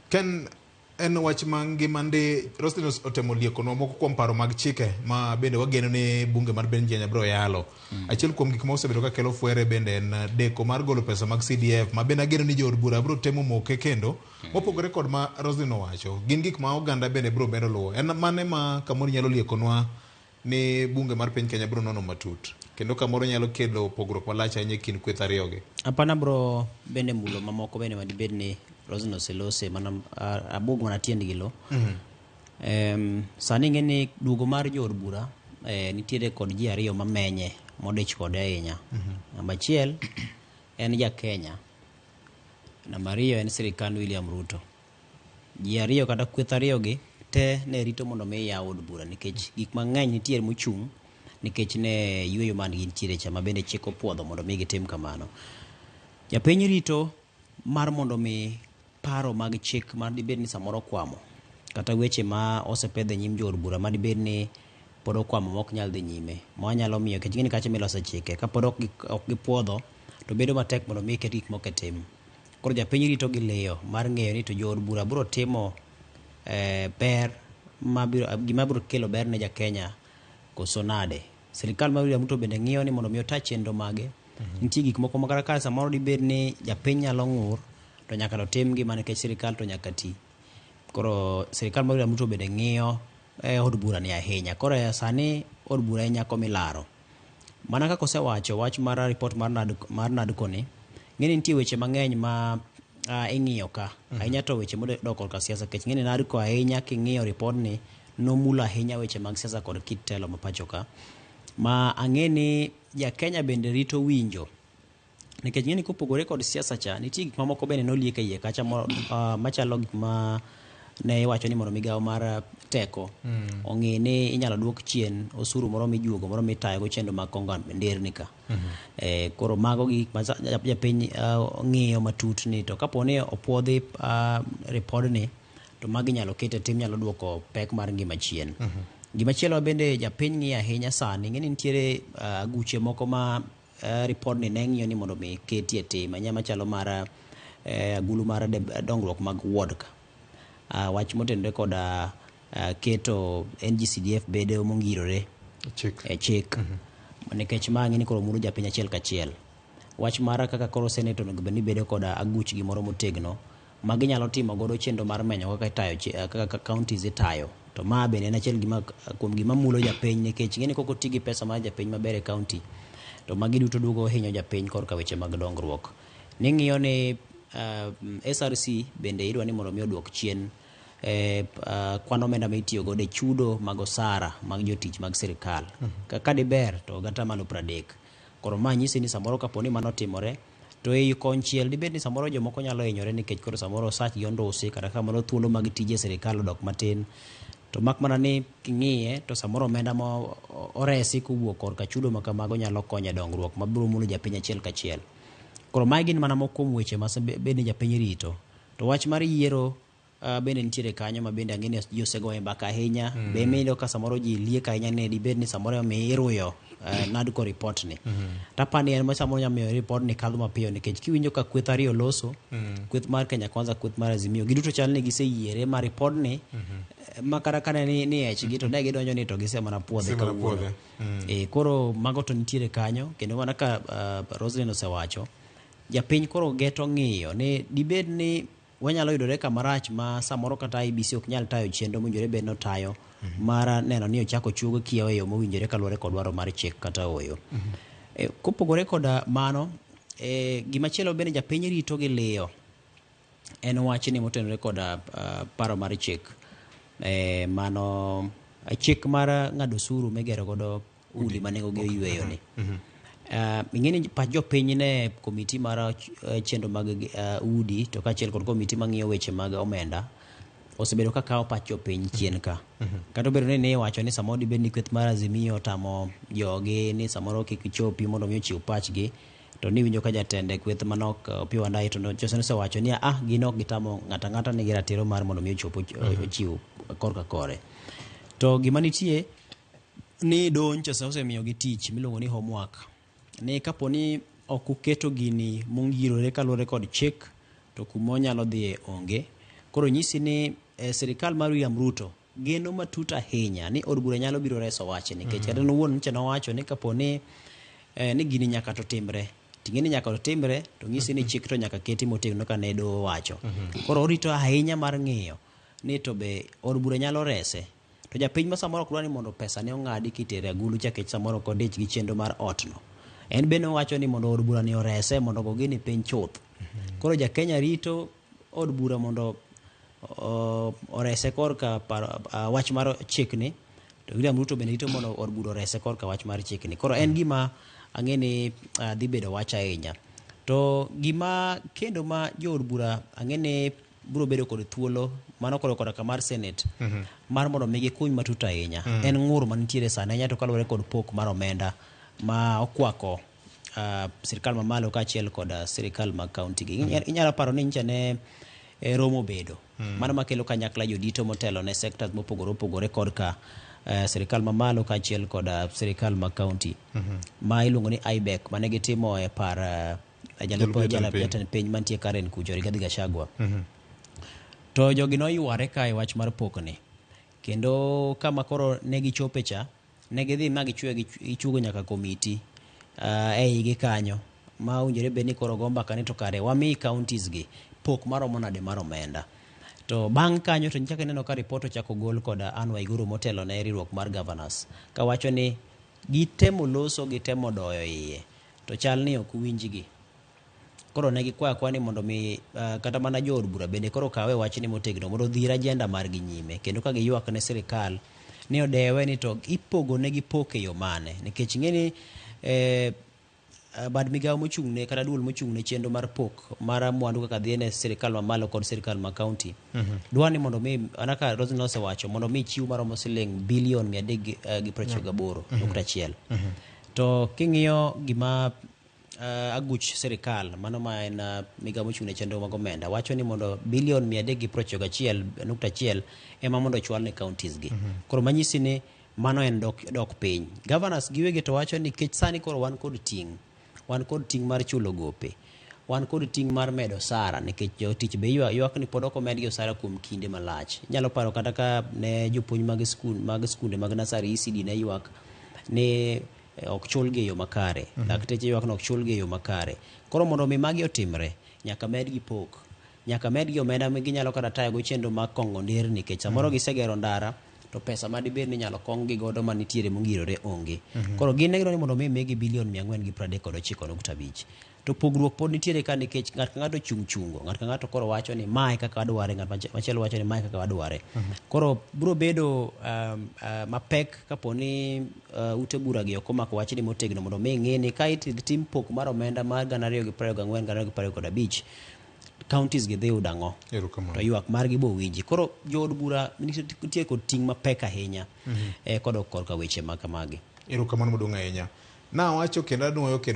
Ken en wach ma ngima ndi Roslyn otemo liekonwa moko kuom paro mag chike ma bende wageno ni bunge mar piny Kenya biro yalo. Achiel kuom gik ma osebedo ka kelo fwere bende en deko mar golo pesa mag CDF ma bende ageno ni jood bura biro temo moke kendo. Mopogore kod ma Roslyn owacho, gin gik ma oganda bende biro medo luwo. En mane ma kamoro nyalo liekonwa ni bunge mar piny Kenya biro nono matut kendo kamoro nyalo kelo pogruok malach ahinya e kind kweth ariyogi? Hapana bro bende mulo mamoko bende madibed ni Roslyn oselose mana abwog mana tiendgi lo. Sani ing'e ni duogo mar jood bura nitiere kod ji ariyo mamenye modich kode ahinya. Namba achiel en ja Kenya. Namba ariyo en sirikand William Ruto. Ji ariyo kata kweth ariyo gi te ne rito mondo mi yaw od bura nikech gik mang'eny nitiere mochung' nikech ne yueyo man gintiere cha ma bende chik opuodho mondo mi gitim kamano. Japiny rito mar mondo mi paro mag chik ma dibed ni samoro okwamo kata weche ma osepedh e nyim jood bura ma dibed ni pod okwamo ma ok nyal dhi nyime ma nyalo miyo nikech ing'e ni kacha milose chike kapod ok gipuodho to bedo matek mondo mi ket gik moko e tim. Koro japiny rito gi liyo mar ng'eyo ni to jood bura biro timo ber mabiro gima biro kelo ber ne ja Kenya koso nade. Sirikal mar William Ruto bende ng'iyo ni mondo mi ota chenro mage. Nitie gik moko ma kata ka samoro dibed ni japiny nyalo ng'ur to nyaka to timgi mana nikech sirikal to nyaka ti. Koro sirikal mar William Ruto bende ng'iyo od bura ni ahinya. Koro sani od bura en nyako milaro. Mana kaka osewacho wach mar report mar NADCO ni, ng'e ni nitie weche mang'eny ma ing'iyo ka. Ahinya to weche modok korka siasa nikech ng'e ni NADCO ahinya king'iyo report ni nomulo ahinya weche mag siasa kod kit telo ma pacho ka. Ma ang'e ni ja Kenya bende rito winjo nikech ng'e ni kopogore kod siasa cha nitie gik mamoko bende noliek e iye kacha machalo gik ma ne iwacho ni mondo migawo mar teko ong'i ni inyalo duok chien osuru moro mijuogo moro mitayogo chenro mag kongo nderni ka. Koro mago gik ma japiny ng'iyo matut ni to kapo ni opuodhi ripodni to magi inyalo ket e tim nyalo duoko pek mar ngima chien. Gimachielo bende japiny ng'iyo ahinya sani ing'e ni nitiere aguche moko ma ripodni ne ng'iyo ni mondo mi ketie tim ahinya machalo mar agulu mar dongruok mag ward ka. Wach motenore koda keto NGCDF bedo mongirore e chik. Nikech ma ang'e ni koro mulo japiny achiel kachiel. Wach mar kaka koro senate onego bed ni bedo koda aguch gi moro motegno ma ginyalo timo godo chenro mar menyo kaka itayo kaka counties itayo. To ma bende en achiel gima kuom gima mulo japiny nikech ing'e ni kok oti gi pesa mar japiny maber e county to magi duto duogo hinyo japiny korka weche mag dongruok. Ning'iyo ni SRC bende idwa ni mondo mi oduok chien kwan omenda ma itiyo godo e chudo mag osara mag jotich mag sirikal. Ka diber to gatamalo 30. Koro ma nyisi ni samoro kapo ni mano otimore to ei konchiel dibed ni samoro jomoko nyalo hinyore nikech koro samoro osachgi ondusi kata kamoro thuolo mag tije e sirikal odok matin. To mak mana ni king'iye to samoro omenda ma oresi kowuok korka chudo ma kamago nyalo konyo e dongruok mabiro mulo japiny achiel kachiel. Koro magi gin mana moko kuom weche ma bed ni japiny rito. To wach mar yiero bende nitiere kanyo ma bende ang'e ni ji osegoye mbaka ahinya. Be miyudo ka samoro ji liek ahinya ni dibed ni samoro mi iruyo NADCO report ni. Tapani en ma samoro nyalo miyo report ni kadho mapiyo nikech kiwinjo ka kweth ariyo loso, kweth mar Kenya Kwanza, kweth mar Azimio, giduto chal ni giseyiere ma report ni ma kata kane ni echgi to ne gidonjo ni to gise mana puodhe kawuono. Koro mago to nitiere kanyo kendo mana ka Roslyn osewacho, japiny koro geto ng'iyo ni dibed ni wanyalo yudore kama rach ma samoro kata IEBC ok nyal tayo chenro mowinjore bed ni otayo mar neno ni ochako chuogo kiewo e yo mowinjore kaluwore kod dwaro mar chik kata ooyo. Kopogore koda mano, gimachielo bende japiny rito gi liyo en wachni motenore koda paro mar chik. Mano chik mar ng'ado osuru migero godo udi ma nengo gi oyweyo ni. Ing'e ni pach jopiny ne komiti mar chenro mag udi to kaachiel kod komiti mang'iyo weche mag omenda osebedo ka kawo pach jopiny chien ka. Kata obedo ni iwacho ni samoro dibed ni kweth mar Azimio otamo jogi ni samoro kik chopi mondo mi ochiw pachgi to niwinjo ka jatend kweth manok Opiyo Wandayi to nosewacho ni ah gin ok gitamo ng'ato ang'ata nigi ratiro mar mondo mi ochop ochiw korka kore. To gima nitie ni doho nyocha osemiyogi tich miluongo ni homework ni kapo ni ok uketo gini mongirore kaluwore kod chik to kuma onyalo dhiye onge. Koro nyisi ni sirikal mar William Ruto geno matut ahinya ni od bura nyalo biro reso wachni nikech kata en owuon nyocha nowacho ni kapo ni ni gini nyaka to timre ting'e ni nyaka to timre to nyisi ni chik to nyaka keti motegno ka ne doho owacho. Koro orito ahinya mar ng'iyo ni to be od bura nyalo rese. To japiny ma samoro ok dwa ni mondo pesa ne ong'adi kitere agulu cha kech samoro ok odich gi chenro mar ot no. En bende owacho ni mondo od bura ni orese mondo ogo gini piny chuth. Koro ja Kenya rito od bura mondo orese korka paro, wach mar chikni to William Ruto bende rito mondo od bura orese korka wach mar chikni. Koro en gima ang'e ni dhi bedo wach ahinya. To gima kendo ma jood bura ang'e ni biro bedo kod thuolo mano koro koda ka mar senate mar mondo mi gikuny matut ahinya en ng'ur manitiere sani ahinya to kaluwore kod pok mar omenda ma okwako sirikal mamalo kaachiel kod sirikal mag kaunti gi. Inyalo paro ni nyicha ne romo bedo mano makelo kanyakla jodito motelo ne sectors mopogore opogore korka sirikal mamalo kaachiel kod sirikal mag kaunti ma iluongo ni IBEC mane gitimo e par jalup jatend piny mantie Karen kucho Rigathi Gachagua. To jogi noyware ka e wach mar pokni kendo kama koro ne gichope cha ne gidhi ma gichwe gichugo nyaka komiti e igi kanyo ma owinjore bed ni koro go mbaka ni to kare wami counties gi pok maromo nade mar omenda. To bang' kanyo to nichako ineno ka report ochako gol kod Anne Waiguru motelo ne riwruok mar governors kawacho ni gitemo loso gitemo doyo iye to chal ni ok winjgi. Koro ne gikwayo akwa ni mondo mi kata mana jood bura bende koro kawe wachni motegno mondo odhir agenda margi nyime kendo ka giywak ne sirikal ni odewe ni to ipogo negi pok e yo mane nikech ing'e ni bad migawo mochung'ne kata duol mochung'ne chenro mar pok mar mwandu kaka dhi ne sirikal mamalo kod sirikal ma kaunti dwa ni mondo mi anaka Roslyn osewacho mondo mi chiw maromo siling bilion 398.1. To king'iyo gima aguch sirikal mano ma en migawo mochung' ne chenro mag omenda wacho ni mondo bilion 391.1 ema mondo ochwal ne counties gi. Koro manyisi ni mano en dok piny. Governors giwegi to wacho ni kech sani koro wan kod ting'. Wan kod ting' mar chulo gope. Wan kod ting' mar medo osara nikech jotich be ywak ni pod ok omedgi osara kuom kinde malach. Inyalo paro kata ka ne jopuonj mag skul mag skunde mag nasari ECD ne ywak ni ok chulgi e yo makare. Lakteche ywak ni ok chulgi e yo makare. Koro mondo mi magi otimre, nyaka medgi pok. Nyaka medgi omenda ma ginyalo kata tayogo chenro mag kong'o nderni nikech samoro gisegero ndara to pesa madibed ni inyalo kong gi godo manitiere mongirore onge. Koro gin ne gidwaro ni mondo mi migi bilion 439.5. To pogruok pod nitiere ka nikech ng'ato ka ng'ato chung' chungo, ng'ato ka ng'ato koro wacho ni mae kaka wadware, ng'at machielo wacho ni mae kaka wadware. Koro biro bedo mapek kapo ni ute bura gi ok omako wachni motegno mondo mi ng'e ni ka itim pok mar omenda mar 2024 2025 counties gi dhi yudo ang'o to ywak margi bo winji. Koro jood bura nitie kod ting' mapek ahinya kodok korka weche ma kamagi. Erokamano maduong' ahinya. Nawacho kendo anuoyo kendo